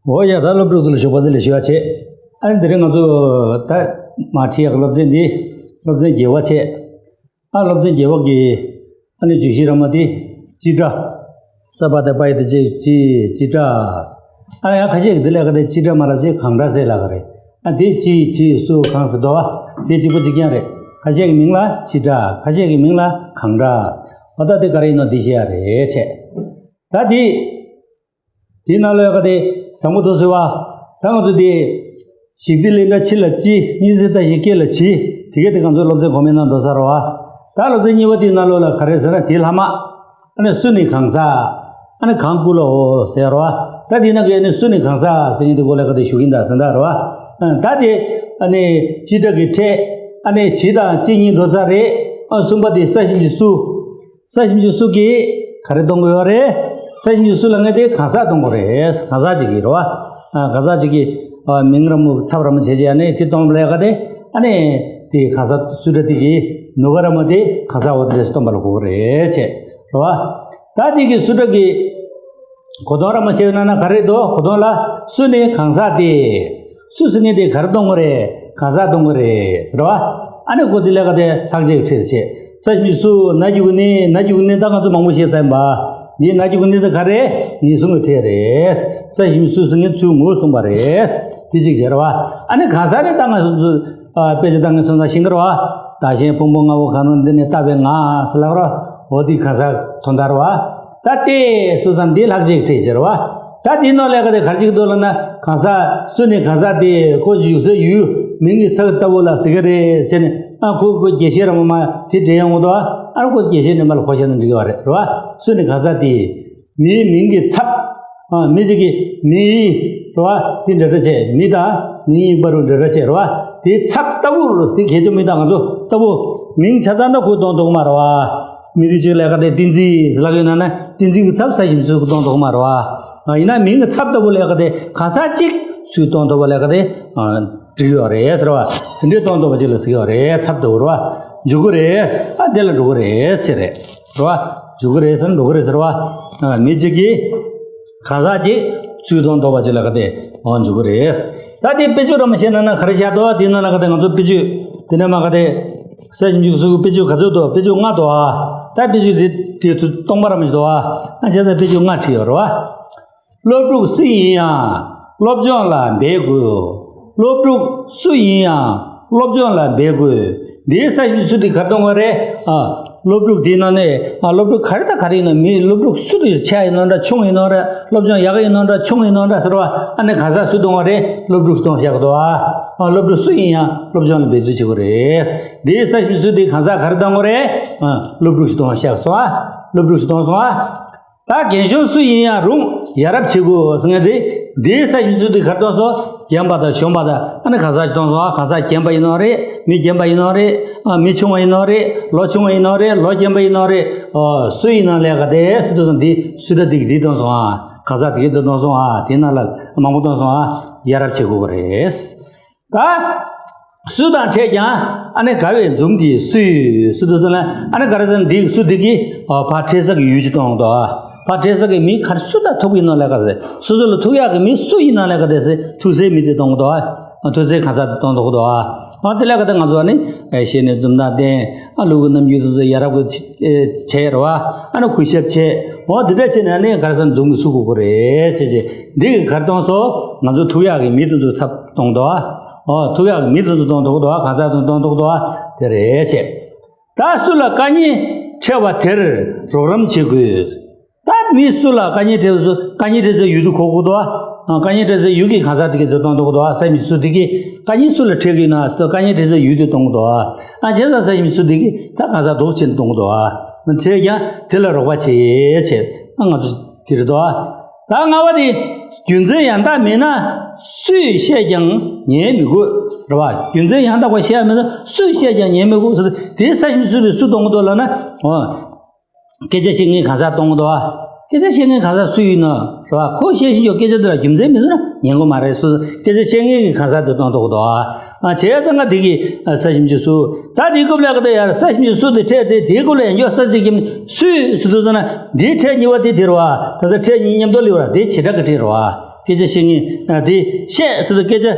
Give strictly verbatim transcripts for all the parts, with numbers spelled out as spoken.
འོ་ཡ། ད་སློབ་ཕྲུག་ཚོ་ལ་ཞོགས་པ་བདེ་ལེགས་ཞུ་བ་བྱེད། ཨ་ནི་དེ་རིང་ང་ཚོ་ད་མར་ཁྲིད་ཡག་གི་སློབ་ཚན་འདི་སློབ་ཚན་བརྒྱད་པ་བྱེད། ཨ་སློབ་ཚན་བརྒྱད་པ་གི་ཨ་ནི་བརྗོད་གཞི་ར་མ་འདི་སྤྱི་སྒྲ། ས་པ་བཏགས་པ་ཡ་བཏགས་སྤྱི་སྤྱི་སྒྲ། ཨ་ཡང་ཁ་ཤས་ཀྱིས་འདི་ལས་ཀ་དེ་སྤྱི་སྒྲ་མ་ལབ་བྱས་གང་སྒྲ་ཟེར་ལབ་ཀྱི་རེད། ཨ་དེ་སྤྱི་སྤྱི་སུ་གང་ཟེར་འདུག་བ། དེ་གཅིག་པ་གཅིག་རྐྱང་རེད། ཁ་ཤས་ཀྱི་མིང་ལ་སྤྱི་སྒྲ། ཁ་ཤས་ཀྱི་མིང་ལ་གང་སྒྲ། འོ་ད་དེ་ག་རེ་ཡིན་ནོ་འདི་བཤད་ཡ་རེད་བྱས། ད་དེ། དེའི་ནང་ལོགས་ཀ་དེ་དང་པོ་དུ་ཟེར་བ། ད་ང་ཚོ་དེ་ཞིག་སྟེ་ལེན་ད་ཕྱི་ལ་ཕྱི། གཉིས་ཟེར་ད་ཞིག་སྐད་ལ་ཕྱི། དེ་ག་དེ་ང་ཚོ་སློབ་ཚན་གོང་མའི་ནང་འགྲོ་ཚར་བ། ད་སློབ་ཚན་གཉིས་པ་དེའི་ནང་ལོགས་ལ་ག་རེ་ཟེར་ན་དེའི་ལྷག་མ། ཨ་ནི་སུ་ནི་གང་ཟག་ཨ་ནི་གང་སྐུ་ལའོ་ཟེར་བ། ད་དེའི་ནང་གི་ཨ་ནི་སུ་ནི་གང་ཟག་ཟེར་མཁན་དེ་གོ་ལ་ཀ་དེ་ཞུ་གིན་ད་དེ་འདྲ་རེད་བ། ད་དེ་ཨ་ནི་སྤྱི་སྒྲ་གི་ཕྲད། ཨ་ནི་ཇི་དང་ཅི་གཉིས་འགྲོ་ཚར་རེད། ཨ་གསུམ་པ་དེ་ས་ཞབས་ཀྱུ་སུ། ས་ཞབས་ཀྱུ་སུ་གིས་ག་རེ་གཏོང་གི་ཡོད་རེད། ས་ཞབས་ཀྱུ་སུ་ལབ་མཁན་དེ་གང་ཟག་གཏོང་གི་རེད། གང་ཟག་ཅིག་གིས་རེད་བ། ཨ་གང་ཟག་ཅིག་གིས་ཨ་མིང་ར་མོ་ཚབ་ར་མོ་བྱས་བྱས་ཨ་ནི་དེ་གཏོང་ལས་ཀ་དེ། ཨ་ནི་དེ་གང་ཟག་སུ་འདྲ་དེ་གིས་ནུ་ག་ར་མོ་དེ་གང་ཟག་འོ་དེ་རེད་གཏོང་པ་ལ་གོ་གི་རེད་བྱས་རེད་བ། ད་དེ་གི་སུ་འདྲ་གི་གོ་དོན་ར་མོ་བྱས་ན་ན་ག་རེ་འདུག་གོ་དོན་ལ་སུ་ནི་གང་ཟག་དེ། སུ་ཟེར་མཁན་དེ་ག་རེ་གཏོང་གི་རེད། གང་ཟག་གཏོང་གི་རེད་ཟེར་བ། ཨ་ནི་ཁོ་དེ་ལས་ཀ་དེ་ལྷག་བཅས་ཀྱི་ཕྲད་བྱས། ས་ཞབས་ཀྱུ་སུ། ན་ཞབས་ཀྱུ་ནི། ན་ཞབས་ཀྱུ་ནི་ད་ང་ཚོ་མང་པོ་བཤད་ཚར་ཡིན་པ། འདི་ན་ཞབས་ཀྱུ་ནི་དེ་ག་རེ། ངེས་གསུམ་གྱི་ཕྲད་རེད། ས་ཞབས་ཀྱུ་སུ་ཟེར་མཁན་ཚུར་ངོས་བཟུང་བ་རེད། དེ་གཅིག་བྱས་རེད་བ། ཨ་ནི་གང་ཟག་རེད་ད་ང་ཚོ་ཚོ་ཨ་དཔེ་ཆ་ལྟ་མཁན་སོང་ཙང་ཤེས་ཀྱི་རེད་བ། བདག་གཞན་ཕུང་པོ་ལྔ་པོ་གང་རུང་འདི་ནི་བཏགས་པའི་ང་ཟེར་ལབ་རོ། འོ་དེ་གང་ཟག་དོན་དག་རེད་བ། ད་ལྟའི་སུ་ཙམ་འདི་ལྷག་བཅས་ཀྱི་ཕྲད་ཟེར་བ། ད་འདིའི་ནང་ལས་ཀ་དེ་ག་རེ་བྱེད་ཀྱི་འདུག་ལབ་ན། གང་ཟག་སུ་ནི་གང་ཟག་དེ་ཁོ་བཞུགས་སའི་ཡུལ་མིང་གི་ཚབ་ལྟ་བུ་ལ་ཟེར་གི་རེད་ཟེར་ནས། ཨ་ཁོ་ཁོ་རྒྱས་བཤད་ར་མ་མ་དེ་འདྲ་ཡོང་གི་འདུག་ཨ་ཁོ་རྒྱས་བཤད་ནས་མ་ལ་གོ་བཤད་ན་འགྲིག་གི་རེད་རེད་བ། སུ་ནི་གང་ཟག་དེ་མིའི་མིང་གི་ཚབ། ཨ་མི་གཅིག་གི་མིའི་རེད་བ། དེ་འདྲ་འདྲ་བྱས་མི་དང་མིའི་བར་དུ་འདྲ་འདྲ་བྱས་རེད་བ། དེའི་ཚབ་ལྟ་བུ་རེད། དེ་ཁྱད་ཆོས་མི་དང་ང་ཚོ་ལྟ་བུ་མིང་ཆ་ཚང་ད་ཁོས་གཏོང་ཐུབ་ཀྱི་མ་རེད་བ། མི་རིགས་གཅིག་ལས་ཀ་དེ་བསྟན་འཛིན་ཟེར་ལབ་ཡོད་ན་ན་བསྟན་འཛིན་གྱི་ཚབ་ས་ཞབས་ཀྱུ་སུ་གིས་གཏོང་ཐུབ་ཀྱི་མ་རེད་བ། ཡིན་ན་མིང་གི་ཚབ་ལྟ་བུ་ལས་ཀ་དེ་གང་ཟག་གཅིག་སུས་གཏོང་ཐུབ་པ་ལས་ཀ་དེ་འགྲིག་ཡོད་རེད་ཟེར་བ། དེ་འདྲའི་གཏོང་ཐུབ་པ་ཅིག་ལ་ཟེར་གྱི་ཡོད་རེད། ཚབ་ལྟ་བུ་རེད་བ། འཇུག་གི་རེད། ཨ་དེ་ལ་འགྲོ་གི་རེད་ཟེར་རེད་རེད་བ། འཇུག་གི་རེད་ཟེར་ན་འགྲོ་གི་རེད་ཟེར་བ། མི་གཅིག་གིས་གང་ཟག་གཅིག་སུས་གཏོང་ཐུབ་པ་ཅིག་ལ་ཀ་དེ་འཇུག་གི་རེད། ད་དེ་དཔེ་བརྗོད་ར་མ་བཤད་ན་ན་ག་རེ་བཤད་འདུག་དེ་ནང་ལ་ཀ་དེ་ང་ཚོ་དཔེ་བརྗོད་དེ་ནས་མ་ཀ་དེ། ས་ཞབས་ཀྱུ་སུ་གི་དཔེ་བརྗོད་ག་ཚོད་འདུག་དཔེ་བརྗོད་ལྔ་འདུག་ཨ། ད་དཔེ་བརྗོད་དེ་དེ་ཚོ་སྟོང་པ་ར་མ་ཞིག་འདུག་ཨ། ཨ་བྱས་ཙང་དཔེ་བརྗོད་ལྔ་བྲིས་ཡོད་རེད་བ། སློབ་ཕྲུག་སུ་ཡིན་ཡང་སློབ་སྦྱོང་ལ་འབད་དགོས། སློབ་ཕྲུག་སུ་ཡིན་ཡང་སློབ་སྦྱོང་ལ་འབད་དགོས། འདིའི་ས་ཞབས་ཀྱུ་སུ་དེ་ག་རེ་གཏོང་བ་རེད། ཨ། སློབ་ཕྲུག་དེའི་ནང་ནས་ཨ་སློབ་ཕྲུག་ག་རེ་དང་ག་རེ་ཡིན་ན། མི་སློབ་ཕྲུག་སུ་དེ་ཆེ་ཡིན་ནོ་འདྲ་ཆུང་ཡིན་ནོ་འདྲ། སློབ་སྦྱོང་ཡག་ག་ཡིན་ནོ་འདྲ་ཆུང་ཡིན་ནོ་འདྲ་ཟེར་བ། ཨ་ནི་གང་ཟག་སུ་གཏོང་བ་རེད། སློབ་ཕྲུག་གཏོང་བཞག་གི་འདུག་ཨ། ཨ་སློབ་ཕྲུག་སུ་ཡིན་ཡང་སློབ་སྦྱོང་ལ་འབད་རྩོལ་བྱེད་དགོས་རེད། འདིའི་ས་ཞབས་ཀྱུ་སུ་དེ་གང་ཟག་ག་རེ་གཏོང་བ་རེད། ཨ་སློབ་ཕྲུག་ཅིག་གཏོང་བཞག་སོང་ཨ། སློབ་ཕྲུག་ཅིག་གཏོང་སོང་ཨ། ད་རྒན་གཞོན་སུ་ཡིན་ཡང་རུང་ཡ་རབས་བྱེད་དགོས་ཟེར་མཁན་དེ། འདིའི་ས་ཞབས་ཀྱུ་སུ་དེ་ག་རེ་གཏོང་སོང་། རྒན་པ་དང་གཞོན་པ་དང་ཨ་ནི་གང་ཟག་ཅིག་གཏོང་སོང་ཨ། གང་ཟག་རྒན་པ་ཡིན་ནའང་རེད། མི་རྒན་པ་ཡིན་ནའང་རེད། ཨ་མི་ཆུང་བ་ཡིན་ནའང་རེད། ལོ་ཆུང་བ་ཡིན་ནའང་རེད། ལོ་རྒན་པ་ཡིན་ནའང་རེད། ཨོ་སུ་ཡིན་ནའང་ལས་ཀ་དེ་སུ་དེ་སོང་འདི་སུ་ད་དེ་གི་དེ་གཏོང་སོང་ཨ། གང་ཟག་དེ་གི་དེ་གཏོང་སོང་ཨ། དེ་ནང་ལ་མང་པོ་གཏོང་སོང་ཨ། ཡ་རབས་བྱེད་དགོས་པ་རེད། ད། སུ་དང་ཕྲད་ཀྱང་ཨ་ནི་ག་བའི་མཛུབ་འདི་སུས་སུ་དུ་ཟེར་ན། ཨ་ནི་ག་རེ་ཟེར་ན་འདི་སུ་འདི་གི་ཨ་ཕར་ཕྲད་ས་གི་ཡུལ་གྱི་གཏོང་གི་འདུག་ཨ། ཕར་ཕྲད་ས་གི་མི་ག་རེ་སུ་དང་ཐུག་ཡིན་ནོ་ལས་ཀ་ཟེར། སོ་སོ་ལ་ཐུག་ཡག་གི་མི་སུ་ཡིན་ནོ་ལས་ཀ་དེ་ཟེར། ཐུག་སའི་མི་དེ་གཏོང་གི་འདུག་ཨ། ཐུག་སའི་གང་ཟག་དེ་གཏོང་གི་འདུག་ཨ། ཨ་དེ་ལས་ཀ་དེ་ང་ཚོ་ཨ་ནི་ཨེ་ཤེས་ནས་མཛུབ་མོ་དང་ལྡན། ཨ་ལུ་གུ་རྣམ་འགྱུར་དེ་ཚོ་ཡ་རབས་གི་བྱས་རེད་བ། ཨ་ནི་གུས་ཞབས་བྱས། འོ་དེ་འདྲ་བྱས་ནས་ཨ་ནི་ག་རེ་ཟེར་ན་མཛུབ་མོ་སུ་དགོས་ཀྱི་རེད་ཟེར་བྱས། འདི་གི་ག་རེ་གཏོང་སོང་། ང་ཚོ་ཐུག་ཡག་གི་མི་དེ་ཚོ་ཚབ་གཏོང་གི་འདུག་ཨ། ཨོ་ཐུག་ཡག་གི་མི་དེ་ཚོ་གཏོང་ཐུབ་ཀྱི་འདུག་ཨ། གང་ཟག་ཚོ་གཏོང་ཐུབ་ཀྱི་འདུག་ཨ། དེ་རེད་བྱས། ད་སུ་ལ་དཀའ་ངལ་འཕྲད་པ་དེར་རོགས་རམ་བྱེད་དགོས། ད་མི་སུ་ལ་དཀའ་ངལ་འཕྲད་པ་ཚོ་དཀའ་ངལ་འཕྲད་སའི་ཡུལ་དུ་གོ་དགོས་འདུག་ཨ། དཀའ་ངལ་འཕྲད་སའི་ཡུལ་གྱི་གང་ཟག་དེ་གའི་དེ་གཏོང་ཐུབ་ཀྱི་འདུག་ཨ། ས་ཞབས་ཀྱུ་སུ་དེ་གིས་དཀའ་ངལ་སུ་ལ་འཕྲད་ཀྱི་ཡོད་ན་སུ་དཀའ་ངལ་འཕྲད་སའི་ཡུལ་དུ་གཏོང་གི་འདུག་ཨ། ཨ་བྱས་ཙང་ས་ཞབས་ཀྱུ་སུ་དེ་གིས་ད་གང་ཟག་འདུག་བྱས་ནས་གཏོང་གི་འདུག་ཨ། བྱས་ཀྱང་དེ་ལ་རོགས་པ་བྱེད་བྱས། ཨ་ང་ཚོ་དེ་རེད་འདུག་ཨ། ད་ལྔ་པ་དེ། རྒྱུ་མཚན་ཡང་དག་མེད་ན་སུས་བཤད་ཀྱང་ཉན་མི་དགོས་རེད་བ། རྒྱུ་མཚན་ཡང་དག་པ་བཤད་ཡ་མེད་ན་སུས་བཤད་ཀྱང་ཉན་མི་དགོས་ཟེར། དེའི་ས་ཞབས་ཀྱུ་སུ་དེ་སུ་གཏོང་གི་འདུག་ལབ་ན། འོ། སྐད་ཆ་བཤད་མཁན་གང་ཟག་གཏོང་གི་འདུག་བ། སྐད་ཆ་བཤད་མཁན་གང་ཟག་སུ་ཡིན་ན་རེད་བ། ཁོ་བཤད་བཞིན་ཡོད་སྐད་ཆ་དེ་ལ་རྒྱུ་མཚན་མེད་ན་ཉན་གི་མ་རེད། སུ་སྐད་ཆ་བཤད་མཁན་གྱི་གང་ཟག་དེ་གཏོང་ཐུབ་ཀྱི་འདུག་བ། ཨ་བྱས་ཙང་ང་དེ་གི་ས་ཞབས་ཀྱུ་སུ། ད་དེའི་རྐུབ་ལ་ཀ་དེ་ཡར་ས་ཞབས་ཀྱུ་སུ་དེ་ཕྲད་དེ། དེའི་རྐུབ་ལ་ཡང་ཡོད་ས་ཅིག་གི་སུས་སུ་དུ་ཟེར་ན། འདིའི་ཕྲད་གཉིས་པ་དེ་དེ་རེད་བ། ད་ལྟ་ཕྲད་གཉིས་མཉམ་དུ་སླེབས་པ་རེད། དེ་བྱེ་བྲག་གི་ཕྲད་རེད་བ། སྐད་ཆ་བཤད་མཁན་དེ་བཤད་ཟེར་དུས་སྐད་ཆ་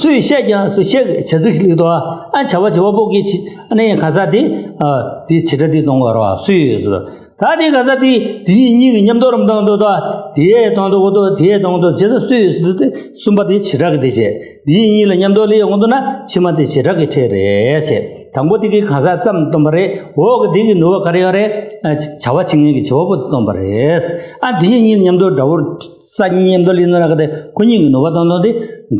སུས་བཤད་ཀྱང་སུས་བཤད་བྱ་ཚིག་ལེགས་འདུག་ཨ་བྱ་བ་བྱེད་པ་པོ་གི་ཨ་ནི་གང་ཟག་དེ་དེ་བྱེད་སྒྲ་དེ་གཏོང་དགོས་རེད་བ། སུས་ཟེར་དུས། ད་དེ་ག་ས་དེ་དེ་གཉིས་གཉིས་ཀྱི་མཉམ་དུ་རམ་བཏང་འདུག་ད་དེ་ཡས་གཏོང་འདུག་གོ་འདུག་དེ་ཡས་གཏོང་འདུག་བྱས་ཙང་སུས་ཟེར་དུས་དེ་གསུམ་པ་དེ་བྱེ་བྲག་གི་དེ་བྱས། དེ་གཉིས་ལ་མཉམ་དུ་སླེབས་ཡོང་གི་འདུག་ན་ཕྱི་མ་དེ་བྱེ་བྲག་གི་ཕྲད་རེད་བྱས། དང་པོ་དེ་གི་གང་ཟག་ཙམ་སྟོན་པ་རེད། འོག་གི་དེ་གི་ནུས་པ་ག་རེ་ཡོད་རེད། བྱ་བ་བྱེད་མཁན་གྱི་བྱེད་པ་པོ་སྟོན་པ་རེད། ཨ་དེ་གཉིས་གཉིས་མཉམ་དུ་འདྲ་བོར་ས་གཉིས་མཉམ་དུ་སླེབས་ན་ལ་ག་དེ་ཁོ་གཉིས་ཀྱི་ནུས་པ་གཏོང་སྟངས་དེ་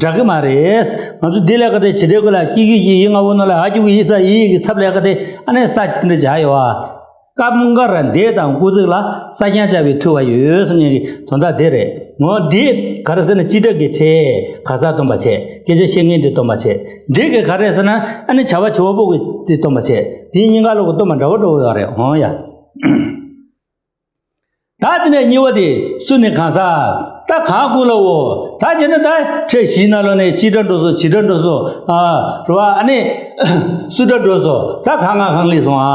འདྲ་གི་མ་རེད། ང་ཚོ་འདི་ལ་ག་དེ་བྱེད་འབྲེལ་ཀུན་ལ་ཀྱི་གི་གི་ཡི་ལྔ་བོ་ནང་ལ་ཨ་ཀྱི་གུ་ཡི་ས་ཡི་གི་ཚབ་ལ་ག་དེ་ཨ་ནི་ས་དེ་འདྲ་བྱ་ཡོད་ཨ། སྐབས་འགར་འདས་དང་སྐུལ་ཚིག་ལ་ས་ཀྱང་བཅའ་བའི་ཐུབ་པ་ཡོད་གསུང་མཁན་གྱི་དོན་དག་དེ་རེད། འོ་འདི་ག་རེ་ཟེར་ན་སྤྱི་སྒྲ་གི་ཕྲད་ག་ས་སྟོན་པ་བྱས། སྐད་ཆ་བཤད་མཁན་དེ་སྟོན་པ་བྱས། འདི་གི་ག་རེ་ཟེར་ན་ཨ་ནི་བྱ་བ་བྱེད་པ་པོ་གི་དེ་སྟོན་པ་བྱས། དེ་གཉིས་ཀ་ལོག་གི་སྟོན་པ་འདྲ་བོ་འདྲ་བོ་ཡོད་རེད། འོ་ཡ། ད་དེ་ནས་གཉིས་པ་དེ་སུ་ནི་གང་ཟག་ད་གང་ཀུན་ལའོ། ད་བྱས་ན་ད་ཕྲད་བཞིའི་ནང་ལོགས་ནས་སྤྱི་སྒྲ་འགྲོ་སོ་བྱེ་བྲག་འགྲོ་སོ་ཨ་རེད་བ། ཨ་ནི་སུ་སྒྲ་འགྲོ་སོ། ད་གང་ང་གང་སླེབས་སོང་ཨ།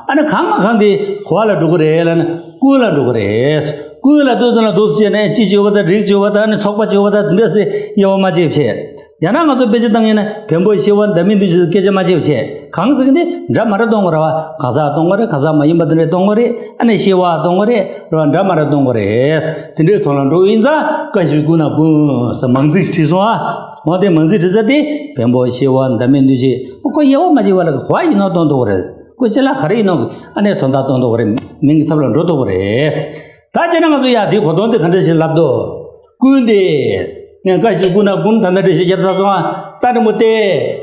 ཨ་ནི་གང་ང་གང་དེ་ག་བ་ལ་འགྲོ་གི་རེད་ལབ་ན་ཀུན་ལ་འགྲོ་གི་རེད། ཀུན་ལ་འདུག་ཟེར་ན་འདུག་ཟེར་ནས་སྤྱི་བརྗོད་པ་དང་རིགས་བརྗོད་པ་དང་ཨ་ནི་ཚོགས་པ་བརྗོད་པ་དང་དེ་འདྲ་སེ་དབྱེ་བ་མ་ཕྱེ་བྱས། ཡང་ན་ང་ཚོ་དཔེ་ཆ་བཏང་ཡིན་ན་བེམ་པོ་ཤེས་པ་འདའ་མིན་འདུ་བྱེད་སྐད་ཆ་མ་བྱེད་བྱས། གང་ཟེར་གི་འདི་འདྲ་མ་འདྲ་གཏོང་དགོས་རེད་བ། གང་ཟག་གཏོང་དགོས་རེད། གང་ཟག་མ་ཡིན་པ་དེ་འདྲ་གཏོང་དགོས་རེད། ཨ་ནི་ཤེས་པ་གཏོང་དགོས་རེད་རེད་བ། འདྲ་མ་འདྲ་གཏོང་དགོས་རེད། དེ་འདྲའི་ཐོག་ལ་འགྲོ་ཡིན་ཙང་ཀ་ཞབས་ཀྱུ་ཀུན་ན་ཀུན་ཟེར་མང་ཚིག་བྲིས་སོང་ཨ། འོ་དེ་མང་ཚིག་བྲིས་ས་དེ་བེམ་པོ་ཤེས་པ་འདའ་མིན་འདུ་བྱེད་ཁོ་དབྱེ་བ་མ་ཕྱེ་བ་ལ་ག་བ་ཡིན་ནོ་གཏོང་འདུག་གོ་རེད། ཁོ་ཅི་ལ་ག་རེ་ཡིན་ནོ་ཨ་ནི་དོན་དག་གཏོང་འདུག་གོ་རེད། མིང་གི་ཚབ་ལ་འགྲོ་འདུག་གོ་རེད། ད་བྱས་ན་ང་ཚོ་ཡ་དེའི་གོ་དོན་དེ་ག་འདྲ་ཞིག་ལབ་འདུག་ཀུན་དེ། ནས་ཀ་ཞབས་ཀྱུ་ཀུན་ན་ཀུན་ད་ལྟ་འགྲེལ་བཤད་བརྒྱབ་ཚར་སོང་ཨ། ཏ་འགྲེང་བུ་ཏེ།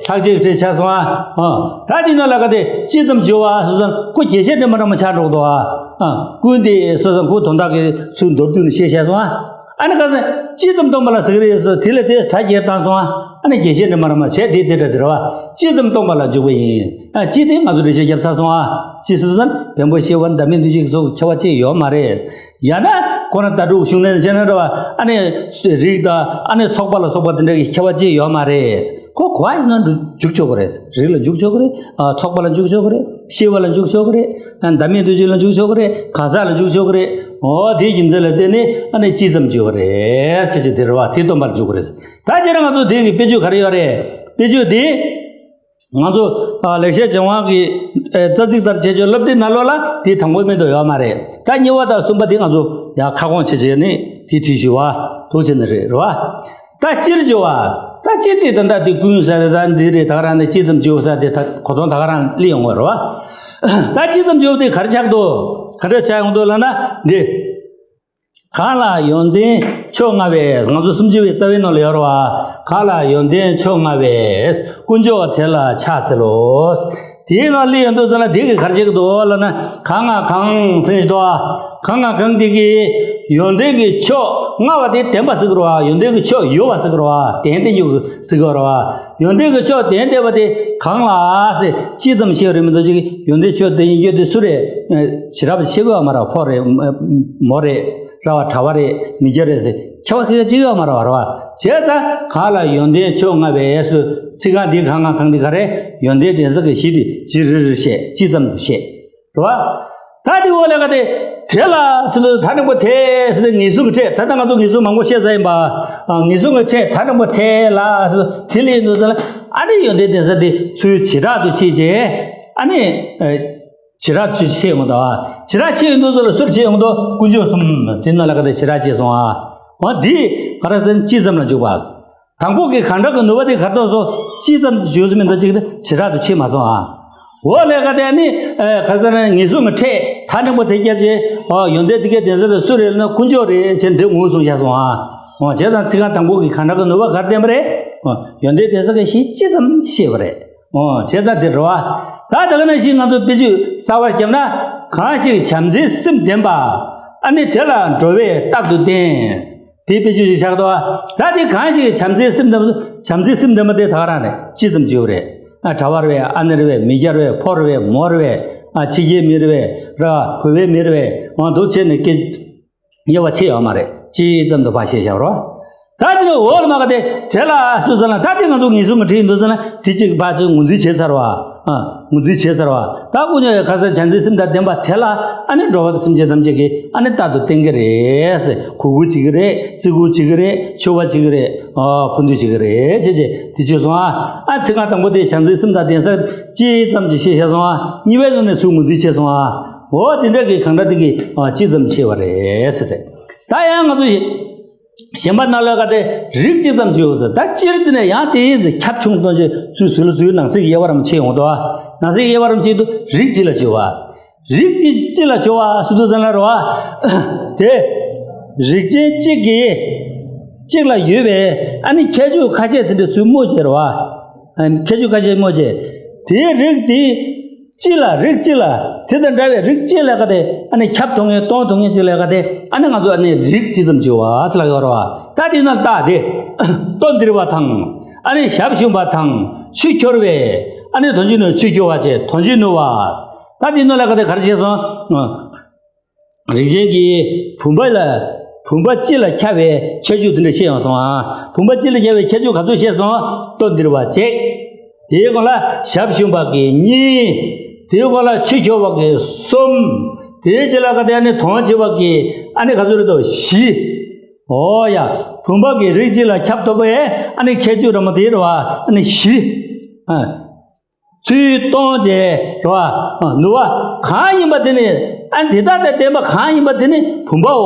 ལྷག་བཅས་ཀྱི་ཕྲད་ཆགས་སོང་ཨ། ཨ། ད་དེ་ནང་ལ་ག་དེ་ཅི་ཙམ་བརྗོད་པ་སོ་སོ་ཁོ་རྒྱས་བཤད་འདྲ་མ་འདྲ་མ་ཆགས་འགྲོ་གི་འདུག་ཨ། ཨ། ཀུན་དེ་སོ་སོ་ཁོ་དོན་དག་གི་ཚུལ་མདོར་བསྡུས་ནས་བཤད་བཤད་སོང་ཨ། ཨ་ནི་ག་ཚོད་ཅི་ཙམ་སྟོན་པ་ལ་ཟེར་གི་རེད་ཟེར་དེ་ལ་དེ་ད་རྒྱས་བཏང་སོང་ཨ། ཨ་ནི་རྒྱས་བཤད་འདྲ་མ་འདྲ་མ་བྱས་དེ་དེ་འདྲ་དེ་རེད་བ། ཅི་ཙམ་སྟོན་པ་ལ་འཇུག་པ་ཡིན། ཨ། ཅི་དེ་ང་ཚོ་འགྲེལ་བཤད་བརྒྱབ་ཚར་སོང་ཨ། ཅི་སོ་སོ་བེམ་པོ་ཤེས་པ་འདའ་མིན་འདུ་བྱེད་ཀྱི་ཚོགས་ཀྱི་ཁྱད་པར་ཅི་ཡོད་མ་རེད། ཡང་ན་ཁོ་རང་ལྟ་གྲུབ་གཞུང་ལས་བྱས་ན་འདྲ་བ་ཨ་ནི་རིགས་དང་ཨ་ནི་ཚོགས་པ་ལ་སོགས་པ་དེ་འདྲ་གི་ཁྱད་པར་ཅི་ཡོད་མ་རེད། ཁོ་ག་བ་ཡིན་ན་འཇུག་ཆོག་གི་རེད། རིགས་ལ་འཇུག་ཆོག་གི་རེད། ཨ། ཚོགས་པ་ལ་འཇུག་ཆོག་གི་རེད། ཤེས་པ་ལ་འཇུག་ཆོག་གི་རེད། ཨ། འདའ་མིན་འདུ་བྱེད་ལ་འཇུག་ཆོག་གི་རེད། གང་ཟག་ལ་འཇུག་ཆོག་གི་རེད། འོ་དེའི་རྒྱུ་མཚན་ལ་བརྟེན་ནས་ཨ་ནི་ཅི་ཙམ་བརྗོད་པ་རེད་ཟེར་གྱི་དེ་རེད་བ། དེ་སྟོན་པར་འཇུག་གི་རེད། ད་བྱས་ན་ང་ཚོ་དེ་གི་དཔེ་བརྗོད་ག་རེ་ཡོད་རེད། དཔེ་བརྗོད་དེ། ང་ཚོ་ཨ་ལེགས་བཤད་ལྗོན་དབང་གི་ཨེ་རྩ་ཚིག་ལྟར་བྱས་ཆོས་སློབ་དེབ་ནང་ལོགས་ལ་དེ་དང་པོ་མི་འདུག་ཡོད་མ་རེད། ད་གཉིས་པ་དང་གསུམ་པ་དེ་ང་ཚོ་ཡང་ཁ་སྐོང་བྱས་བྱས་ནས་དེ་བྲིས་ཞུ་བ་འདུག་བྱས་ནས་རེད་རེད་བ། ད་སྤྱིར་བརྗོད་པ། ད་སྤྱིར་དེ་ད་ལྟ་དེ་ཀུན་ཟེར་ད་འདི་རེད། ད་ག་རང་ནས་ཅི་ཙམ་བརྗོད་ས་དེ་ད་གོ་དོན་ད་ག་རང་སླེབས་ཡོང་བ་རེད་བ། ད་ཅི་ཙམ་བརྗོད་དེ་ག་རེ་ཆགས་འདུག་ག་འདྲ་ཆགས་ཡོང་འདུག་ལབ་ན་འདི། གང་ལ་ཡོན་ཏན་མཆོག་མངའ་བའི། ང་ཚོ་སུམ་ཅུ་པའི་རྩ་བའི་ནང་ལ་ཡོད་རེད་བ། གང་ལ་ཡོན་ཏན་མཆོག་མངའ་བའི། དཀོན་མཆོག་དེ་ལ་ཕྱག་འཚལ་ལོ། དེའི་ནང་སླེབས་ཡོང་དུས་ཙམ་ལ་དེ་གིས་ག་རེ་བྱེད་ཀྱི་འདུག་ལབ་ན། གང་ང་གང་ཟེར་གྱི་འདུག་བ། གང་ང་གང་དེ་གིས་ཡོན་ཏན་གྱི་མཆོག་མངའ་བ་དེ་ལྡན་པ་ཟེར་གྱི་རེད་བ། ཡོན་ཏན་གྱི་མཆོག་ཡོད་པ་ཟེར་གྱི་རེད་བ། ལྡན་ལྡན་ཡོད་ཟེར་གྱི་རེད་བ། ཡོན་ཏན་གྱི་མཆོག་ལྡན་ལྡན་པ་དེ་གང་ལ་ཟེར་ཅི་ཙམ་བཤད་རེད་མི་འདུག་ཅིག་ཡོན་ཏན་མཆོག་ལྡན་ཡིན་རྒྱུ་དེ་སུ་རེད། བྱེ་བྲག་པ་ཤེས་དགོས་པ་མ་རེད། ཕོ་རེད། མོ་རེད། ར་བ་གྲྭ་བ་རེད། མི་སྐྱ་རེད་ཟེར་ཁྱད་པར་ག་གེ་ཅིག་ཡོད་མ་རེད་བ། རེད་བ། བྱས་ཙང་གང་ལ་ཡོན་ཏན་མཆོག་མངའ་བའི་སུ་ཚིག་རྐང་འདི་གང་ང་གང་འདི་ག་རེ། ཡོན་ཏན་ལྡན་ས་གི་གཞི་དེ་ཅི་རེ་རེ་བཤད་ཅི་ཙམ་དུ་བཤད། རེད་བ། ད་དེ་འོག་ལ་ག་དེ་དེ་ལ་ཟེར་དུས་ད་འགྲེང་བུ་དེ་ཟེར་དུས་ངེས་བཟུང་གི་ཕྲད། ད་ལྟ་ང་ཚོ་ངེས་བཟུང་མང་པོ་བཤད་ཚར་ཡིན་པ། ངེས་བཟུང་གི་ཕྲད་ད་འགྲེང་བུ་དེ་ལ་ཟེར་དེ་ལ་ཡིན་དུས་ཟེར་ལ་ཨ་ནི་ཡོན་ཏན་ལྡན་ས་དེ་ཚུར་བྱེ་བྲག་ཏུ་ཕྱེ་རྗེས་ཨ་ནི། བྱེ་བྲག་ཆོས་ཕྱེ་ཡོང་དོ། བྱེ་བྲག་ཕྱེ་ཡོང་དོ་ཚོ་ལ་སུར་ཕྱེ་ཡོང་དོ་དཀོན་མཆོག་གསུམ་དེ་ནང་ལ་ག་དེ་བྱེ་བྲག་ཕྱེ་སོང་ཨ། འོ་འདི་ག་རེ་ཟེར་ན་ཅི་ཙམ་ལ་འཇུག་པ། དང་པོ་གི་གང་ཟག་གི་ནུས་པ་དེ་ག་རེ་གཏོང་སོང་ཅི་ཙམ་འཇུག་ཟིན་མི་འདུག་ཅིག་དེ་བྱེ་བྲག་ཏུ་ཕྱེ་མ་སོང་ཨ། འོ་ལས་ག་དེ་ནི་ག་ཟེར་ན་ངེས་བཟུང་གི་ཕྲད་ད་འགྲེང་བུ་དེ་བརྒྱབ་རྗེས་ཨོ་ཡོན་ཏན་དེ་གའི་ལྡན་ས་དེ་སུ་རེད་ལབ་ན་དཀོན་མཆོག་རེད་ཅེས་འདི་ངོས་བཟུང་བཞག་སོང་ཨ། འོ་བྱས་ཙང་ཚིག་རྐང་དང་པོ་གི་གང་ཟག་གི་ནུས་པ་ག་རེ་བསྟན་པ་རེད། ཨོ་ཡོན་ཏན་ལྡན་ས་གི་གཞི་ཅི་ཙམ་ཕྱེ་བ་རེད། ཨོ་བྱས་ཙང་དེ་རེད་བ། ད་དེ་ག་ནང་བཞིན་ང་ཚོ་དཔེ་བརྗོད་གསར་བ་བརྒྱབ་ན། གང་ཞིག་བྱམས་བརྩེའི་སེམས་ལྡན་པ། ཨ་ནི་དེ་ལ་འགྲོ་བས་རྟག་ཏུ་བསྟེན། དེ་དཔེ་བརྗོད་ཅིག་ཆགས་འདུག་བ། ད་དེ་གང་ཞིག་བྱམས་བརྩེའི་སེམས་ལྡན་པ། བྱམས་བརྩེའི་སེམས་ལྡན་པ་དེ་ད་ག་རང་རེད། ཅི་ཙམ་བརྗོད་རེད། ཨ་གྲྭ་བ་རེད་པས། ཨ་ནེ་རེད་པས། མི་སྐྱ་རེད་པས། ཕོ་རེད་པས། མོ་རེད་པས། ཨ་ཕྱི་རྒྱལ་མི་རེད་པས། ར་བ་བོད་པའི་མི་རེད་པས། འོ་འདུག་བྱས་ནས་སྐད། དབྱེ་བ་ཕྱེ་ཡོད་མ་རེད། ཅི་ཙམ་དུ་ཕར་བཤད་བཞག་རོགས། ད་དེ་ནས་འོག་ལ་མ་ག་དེ་དེ་ལ་སུ་ཟེར་ན་ད་དེ་ང་ཚོ་ངེས་བཟུང་གི་ཕྲད་ཡིན་འདུག་ཟེར་ན་དེ་གཅིག་ཕར་ཚུར་ངོས་འཛིན་བྱས་ཚར་བ། ཨ། ངོས་འཛིན་བྱས་ཚར་བ། ད་དཀོན་མཆོག་གི་ཁ་སང་བྱང་སེམས་དང་ལྡན་པ་དེ་ལ་ཨ་ནི་འགྲོ་བ་སེམས་ཅན་ཐམས་ཅད་ཀྱིས་ཨ་ནི་རྟག་ཏུ་བསྟེན་གྱི་རེད། གུས་བཀུར་བྱེད་ཀྱི་རེད། བརྩི་བཀུར་བྱེད་ཀྱི་རེད། མཆོད་པ་བྱེད་ཀྱི་རེད། ཨ། ཕན་འདོགས་བྱེད་ཀྱི་རེད་ཅེས་བྱས་དེ་བརྗོད་སོང་ཨ། ཨ། ཚིག་རྐང་དང་པོ་དེ་བྱང་སེམས་དང་ལྡན་ས་གཅིག་ཙམ་ཞིག་བཤད་བཞག་སོང་ཨ། གཉིས་པའི་ནང་ནས་ཚུར་ངོས་འཛིན་བྱས་སོང་ཨ། འོ་དེ་འདྲ་གི་གང་འདྲ་དེ་གི་ཨ་གཅིག་ཙམ་བཤད་པ་རེད་ཟེར་ཏེ། ད་ཡང་ང་ཚོ་ཞིག་གཞན་པ་སྣ་ལོག་ག་དེ་རིགས་གཅིག་ཙམ་ཅིག་ཡོད་ཟེར། ད་སྤྱིར་དེ་ནས་ཡང་དེ་ཡིན་ཟེར་ཁྱབ་ཆུང་གཏོང་ཆེད་ཚུལ་ཟུར་ལ་ཚུལ་ནང་གསེས་ཀྱི་དབྱེ་བ་རམ་ཕྱེ་ཡོང་དོ། ནང་གསེས་ཀྱི་དབྱེ་བ་རམ་ཕྱེ་དུ་རིགས་གཅིག་ལ་སྦྱོར་བ། རིགས་གཅིག་གཅིག་ལ་སྦྱོར་བ་སུ་དུ་ཙམ་ལ་རོ། དེ་རིགས་ཅན་གཅིག་གིས་གཅིག་ལ་ཡོད་པའི་ཨ་ནི་ཁྱད་ཆོས་ཁ་ཤས་དེ་འདྲ་ཚུལ་སྨོས་བྱས་རོ། ཁྱད་ཆོས་ཁ་ཤས་སྨོས་བྱས། དེའི་རིགས་དེ་གཅིག་ལ་རིགས་གཅིག་ལ་དེ་དང་འདྲ་བའི་རིགས་གཅིག་ལ་ག་དེ་ཨ་ནི་ཁྱབ་གཏོང་མཁན་གཏོང་ཐུབ་མཁན་གཅིག་ལ་ག་དེ་ཨ་ནི་ང་ཚོ་ཨ་ནི་རིགས་གཅིག་ཙམ་བྱེད་པ་ཟེར་ལ་ཡོད་རེད་བ། ད་དེ་ན་རྟགས་དེ་ལྟོ་ལྡིར་བ་དང་ཨ་ནི་ཞབས་ཞུམ་པ་དང་ཆུ་འཁྱོར་བའི་ཨ་ནི་དོན་གཅིག་ནུ་ཆུ་སྐྱོར་བ་བྱས་དོན་གཅིག་ནུ་བ། ད་དེ་ནུ་ལ་ག་དེ་ག་རེ་བྱས་སོང་། རིགས་ཅན་གྱི་བུམ་པ་ལ་བུམ་པ་སྤྱི་ལ་ཁྱབ་པའི་ཁྱད་ཆོས་དེ་འདྲ་བཤད་ཡོང་སོང་ཨ། བུམ་པ་སྤྱི་ལ་ཁྱབ་པའི་ཁྱད་ཆོས་ག་ཚོད་བཤད་སོང་། ལྟོ་ལྡིར་བ་གཅིག་དེའི་སྒང་ལ་ཞབས་ཞུམ་པ་གི་གཉིས། དེའི་སྒང་ལ་ཆུ་འཁྱོར་བ་གི་གསུམ། དེའི་རྗེས་ལ་ག་དེ་ཨ་ནི་དོན་བྱེད་པ་གི་ཨ་ནི་ག་ཚོད་རེད་དོ། བཞི། ཨོ་ཡ། བུམ་པ་གི་རིགས་གཅིག་ལ་ཁྱབ་ཐུབ་པའི་ཨ་ནི་ཁྱད་ཆོས་ར་མ་དེ་རེད་བ། ཨ་ནི་བཞི། ཨ། ཚུལ་སྟོན་བྱེད་རོ། ནུ་བ་གང་ཡིན་པ་དེ་ནི་ཨ་དེ་དག་དང་ལྡན་པ་གང་ཡིན་པ་དེ་ནི་བུམ་པའོ།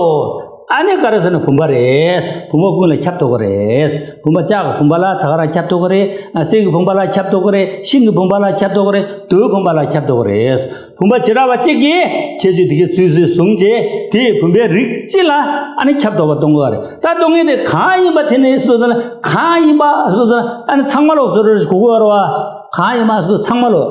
ཨ་ནི་ག་རེ་ཟེར་ན་བུམ་པ་རེད། བུམ་པ་ཀུན་ལ་ཁྱབ་ཐུབ་ཀྱི་རེད། བུམ་པ་ལྕགས་ཀྱི་བུམ་པ་ལ་ད་ག་རང་ཁྱབ་ཐུབ་ཀྱི་རེད། གསེར་གྱི་བུམ་པ་ལ་ཁྱབ་ཐུབ་ཀྱི་རེད། ཤིང་གི་བུམ་པ་ལ་ཁྱབ་ཐུབ་ཀྱི་རེད། རྡོའི་བུམ་པ་ལ་ཁྱབ་ཐུབ་ཀྱི་རེད། བུམ་པ་བྱེ་བྲག་པ་གཅིག་གིས་ཁྱད་ཆོས་དེ་གའི་ཚུལ་ཚུལ་བཟུང་བྱས་དེས་བུམ་པའི་རིགས་གཅིག་ལ་ཨ་ནི་ཁྱབ་ཐུབ་པ་གཏོང་དགོས་པ་རེད། ད་གཏོང་མཁན་དེ་གང་ཡིན་པ་དེ་ནི་སུ་ཚོ་ལ་གང་ཡིན་པ་སུ་ཚོ་ལ་ཨ་ནི་ཚང་མ་ལོག་བཟོ་རོགས་གོ་དགོས་པ་རེད་བ། གང་ཡིན་པ་སུ་ཚང་མ་ལོ།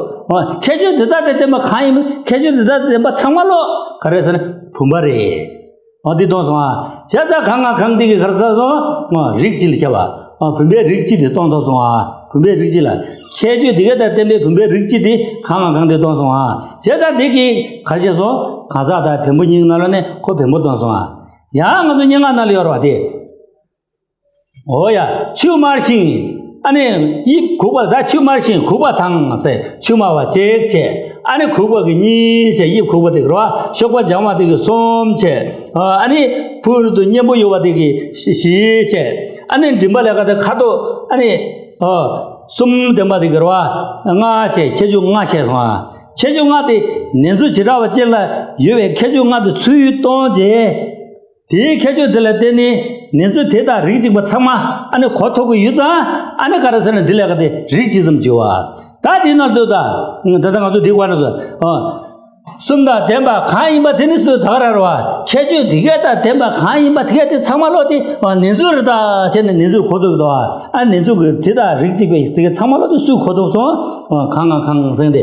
ཁྱད་ཆོས་འདི་དག་དང་ལྡན་པ་གང་ཡིན་པ་ཁྱད་ཆོས་འདི་དག་དང་ལྡན་པ་ཚང་མ་ལོ། ག་རེ་ཟེར་ན་བུམ་པ་རེད། འོ་འདི་གཏོང་སོང་ཨ། བྱས་ཙང་གང་ང་གང་འདི་གི་ག་རེ་ཟེར་སོང་། རིགས་གཅིག་ལ་ཁྱབ་པ། བུམ་པའི་རིགས་གཅིག་དེ་གཏོང་ཐུབ་སོང་ཨ། བུམ་པའི་རིགས་གཅིག་ལ། ཁྱད་ཆོས་འདི་ག་དང་ལྡན་པའི་བུམ་པའི་རིགས་གཅིག་དེ་གང་ང་གང་འདི་གཏོང་སོང་ཨ། བྱས་ཙང་འདི་གི་ག་རེ་བྱས་སོང་། གང་ཟག་དང་བེམ་པོ་གཉིས་ནང་ལ་ནས་ཁོ་བེམ་པོ་གཏོང་སོང་ཨ། ཡང་ང་ཚོ་སྙན་ངག་ནང་ལ་ཡོད་རེད་བ་དེ། འོ་ཡ། ཆུ་དམར་ཞིང་། ཨ་ནི་དབྱིབས་གུག་པ་ད་ཆུ་དམར་ཞིང་གུག་པ་དང་ཟེར། ཆུ་དམར་བ་གཅིག་བྱས། ཨ་ནི་གུག་པ་གི་གཉིས་བྱས། དབྱིབས་གུག་པ་དེ་གི་རོ། གཤོག་པ་ལྗང་བ་དེ་གི་གསུམ་བྱས། ཨ་ནི་ཕུ་རུ་དུ་མཉེན་པོ་ཡོད་པ་དེ་གི་བཞི་བྱས། ཨ་ནི་མགྲིན་པ་ལས་ཀ་དེ་ཁ་དོག་ཨ་ནི་ཨ་གསུམ་ལྡན་པ་དེ་གི་རོ། ལྔ་བྱས། ཁྱད་ཆོས་ལྔ་བྱས་སོང་ཨ། ཁྱད་ཆོས་ལྔ་དེ་ནེ་ཙོ་བྱེ་བྲག་པ་ཅན་ལ་ཡོད་པའི་ཁྱད་ཆོས་ལྔ་དེ་ཚུར་གཏོང་བྱས། དེའི་ཁྱད་ཆོས་དེ་ལ་བརྟེན་ནས་ནེ་ཙོ་དེ་དང་རིགས་གཅིག་པ་ཚང་མ་ཨ་ནི་གོ་ཐུབ་ཀྱི་ཡོད་ཙང་། ཨ་ནི་ག་རེ་ཟེར་ན་འདི་ལས་ཀ་དེ་རིགས་གཅིག་ཙམ་བྱེད་པ། ད་དེའི་ནང་དུ་ད་ད་ལྟ་ང་ཚོ་འདི་བཀའ་འདྲ་སོ། གསུམ་དང་ལྡན་པ་གང་ཡིན་པ་དེ་ནི་སུ་ད་ག་ར་རེད་བ། ཁྱད་ཆོས་དེ་གས་དང་ལྡན་པ་གང་ཡིན་པ་དེ་གས་དེ་ཚང་མ་ལོ་དེ་ནེ་ཙོ་རེད་ད་བྱས་ནས་ནེ་ཙོར་གོ་ཐུབ་ཀྱི་འདུག་ཨ་ནེ་ཙོ་གི་དེ་དང་རིགས་གཅིག་པའི་དེ་གས་ཚང་མ་ལོ་དེ་སུས་གོ་ཐུབ་སོང་། གང་ང་གང་ཟེར་ཏེ།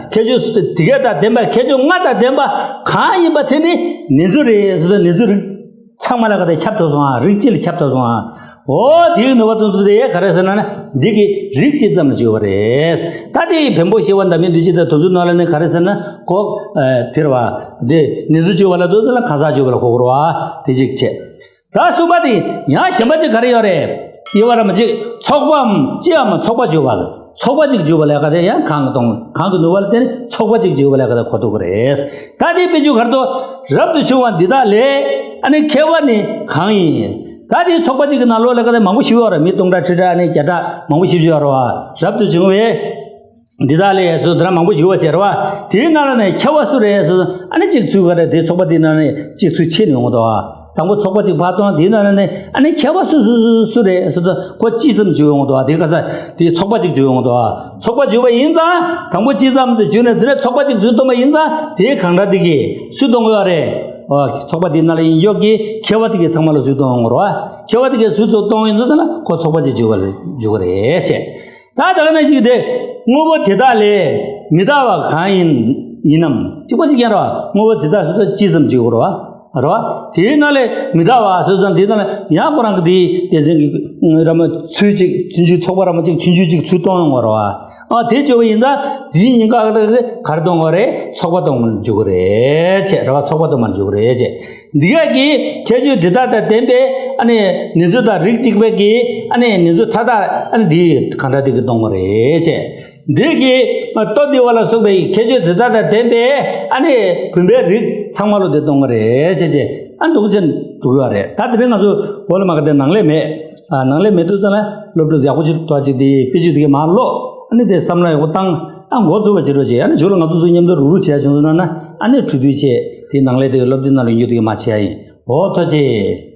ཁྱད་ཆོས་དེ་གས་དང་ལྡན་པ་ཁྱད་ཆོས་ལྔ་དང་ལྡན་པ་གང་ཡིན་པ་དེ་ནི་ནེ་ཙོ་རེད་ཟེར་ཏེ་ནེ་ཙོ་རིགས་ཚང་མ་ལ་ག་དེ་ཁྱབ་ཐུབ་སོང་ཨ། རིགས་གཅིག་ལ་ཁྱབ་ཐུབ་སོང་ཨ། འོ་དེའི་ནུས་པ་ཙམ་ཚོ་དེ་ག་རེ་ཟེར་ན་ནི་འདི་གི་རིགས་གཅིག་ཙམ་ལ་བརྗོད་པ་རེད། ད་དེའི་བེམ་པོ་ཤེས་པ་འདྲ་མིན་འདུ་བྱེད་དང་དོན་ཚུལ་ནང་ལ་ནི་ག་རེ་ཟེར་ན་གོ། དེ་རེད་བ། དེ་ནེ་ཙོ་བརྗོད་པ་ལ་དོན་ཚུལ་ལ་གང་ཟག་བརྗོད་པ་ལ་གོ་དགོས་རེད་བ། དེ་གཅིག་བྱས། ད་གསུམ་པ་དེ་ཡང་གཞན་པ་གཅིག་ག་རེ་ཡོད་རེད། དབྱེ་བ་ར་མ་གཅིག་ཚོགས་པའམ་སྤྱིའམ་ཚོགས་པ་བརྗོད་པ། ཚོགས་པ་གཅིག་བརྗོད་པ་ལས་ཀ་དེ་ཡང་གང་གི་གཏོང་གང་གི་ནུས་པ་ལ་བརྟེན་ནས་ཚོགས་པ་གཅིག་བརྗོད་པ་ལས་ཀ་དེ་གོ་ཐུབ་ཀྱི་རེད། ད་དེའི་དཔེ་བརྗོད་ག་རེ་འདུག་རབ་ཏུ་བྱུང་བ་འདི་དག་ལས་ཨ་ནི་མཁས་པ་ནི་གང་ཡིན། ད་དེའི་ཚོགས་པ་གཅིག་གི་ནང་ལོགས་ལས་ཀ་དེ་མང་པོ་ཞིག་ཡོད་རེད། མི་སྟོང་ཕྲག་ཁྲི་ཕྲག་ཨ་ནི་བརྒྱ་ཕྲག་མང་པོ་ཞིག་ཡོད་རེད་བ། རབ་ཏུ་བྱུང་བའི་འདི་དག་ལས་སུ་དེ་འདྲ་མང་པོ་ཞིག་ཡོད་པ་བྱས་རེད་བ། དེའི་ནང་ལ་ནས་མཁས་པ་སུ་རེད་ཟེར་ན་ཨ་ནི་གཅིག་ཚུར་ག་རེ་དེ་ཚོགས་པ་དེའི་ནང་ནས་གཅིག་ཚུར་ཕྱེ་ནས་ཡོང་གི་འདུག་བ། དང་པོ་ཚོགས་པ་གཅིག་ཕར་གཏོང་། དེའི་ནང་ནས་ཨ་ནི་མཁས་པ་སུ་སུ་སུ་སུ་རེད་ཟེར་ན་ཁོ་གཅིག་ཙམ་བརྗོད་ཡོང་གི་འདུག་བ། དེ་ག་ས་དེ་ཚོགས་པ་གཅིག་བརྗོད་ཡོང་གི་འདུག་བ། ཚོགས་པ་བརྗོད་པ་ཡིན་ཙང་དང་པོ་གཅིག་ཙམ་དུ་བརྗོད་ནས་དེ་ནས་ཚོགས་པ་གཅིག་ཚུར་གཏོང་པ་ཡིན་ཙང་དེའི་གང་འདྲ་དེ་གིས་སུས་གཏོང་དགོས་བ་རེད། ཨོ་ཚོགས་པ་དེའི་ནང་ལ་ཡིན་ཡོད་ཀྱི་མཁས་པ་དེ་གིས་ཚང་མ་ལ་སུས་གཏོང་ཡོང་གི་རེད་བ། མཁས་པ་དེ་གིས་སུས་ཚུར་གཏོང་ཡིན་ཚུལ་ཟེར་ན་ཁོ་ཚོགས་པ་གཅིག་བརྗོད་པ་ལ་འཇུག་གི་རེད་ཟེར། ད་ད་ག་ནང་བཞིན་དེ་དངོས་པོ་དེ་དག་ལས་མི་རྟག་པ་གང་ཡིན་ཡིན་ནམ། གཅིག་པ་གཅིག་རྐྱང་རེད་བ། དངོས་པོ་དེ་དག་སོ་སོ་གཅིག་ཙམ་བརྗོད་དགོས་རེད་བ། རེད་བ། དེའི་ནང་ལས་མི་རྟག་པ་སོ་སོ་དེའི་ནང་ལས་ཡང་ཁོ་རང་གི་དེའི་སྡེ་ཚན་གྱི་ར་མ་ཚུལ་གཅིག་ཚུལ་འཆོས་ཚོགས་པ་ར་མ་གཅིག་ཚུལ་འཆོས་གཅིག་ཚུར་གཏོང་ཡོང་བ་རེད་བ། ཨ་དེ་བརྗོད་པ་ཡིན་ཙང་དེའི་ཉིན་ག་ག་ག་ག་རེ་གཏོང་དགོས་རེད། ཚོགས་པ་གཏོང་འཇུག་གི་རེད་ཅེས་རེད་བ། ཚོགས་པ་གཏོང་མ་འཇུག་གི་རེད་ཅེས། འདི་ག་གི་ཁྱད་ཆོས་འདི་དག་དང་ལྡན་པའི་ཨ་ནི་ནེ་ཙོ་དང་རིགས་གཅིག་པའི་གི་ཨ་ནི་ནེ་ཙོ་མཐའ་དག་ཨ་ནི་འདི་གང་འདྲ་དེ་གི་གཏོང་གི་རེད་ཅེས། འདི་གི་ལྟོ་ལྡིར་བ་ལ་སོགས་པའི་ཁྱད་ཆོས་དེ་དག་དང་ལྡན་པའི་ཨ་ནི་བུམ་པའི་རིགས་ཚང་མ་ལོ་དེ་སྟོན་གྱི་རེད་ཟེར་བྱས། ཨ་འདུག་ཅན་འགྲོ་གི་ཡོད་རེད། ད་དེ་རིང་ང་ཚོ་འོ་ལ་མ་ག་དེ་ནང་ལས་མེད། ཨ་ནང་ལས་མེད་དུས་ཙམ་ལ་སློབ་ཕྲུག་ཡག་པོ་ཅིག་ཐོག་ཅིག་དེ་དཔེ་ཆ་དེ་གི་མར་ཀློག་ཨ་ནི་དེ་བསམ་བློ་ཡག་པོ་བཏང་། ཨ་འགོ་བཙུགས་པ་བྱེད་རོགས་བྱེད། ཨ་ནི་མཇུག་ལ་ང་ཚོ་ཚོ་མཉམ་དུ་རུག་རུག་བྱས་བྱུང་སོང་ན་ན་ཨ་ནི་གྲོས་བསྡུར་བྱས། དེ་ནང་ལས་དེ་གི་སློབ་དེབ་ནང་ལ་ཡོང་རྒྱུ་དེ་གི་མ་བྱས་ཡ་ཡིན། འོ་ཐུགས་རྗེ་ཆེ།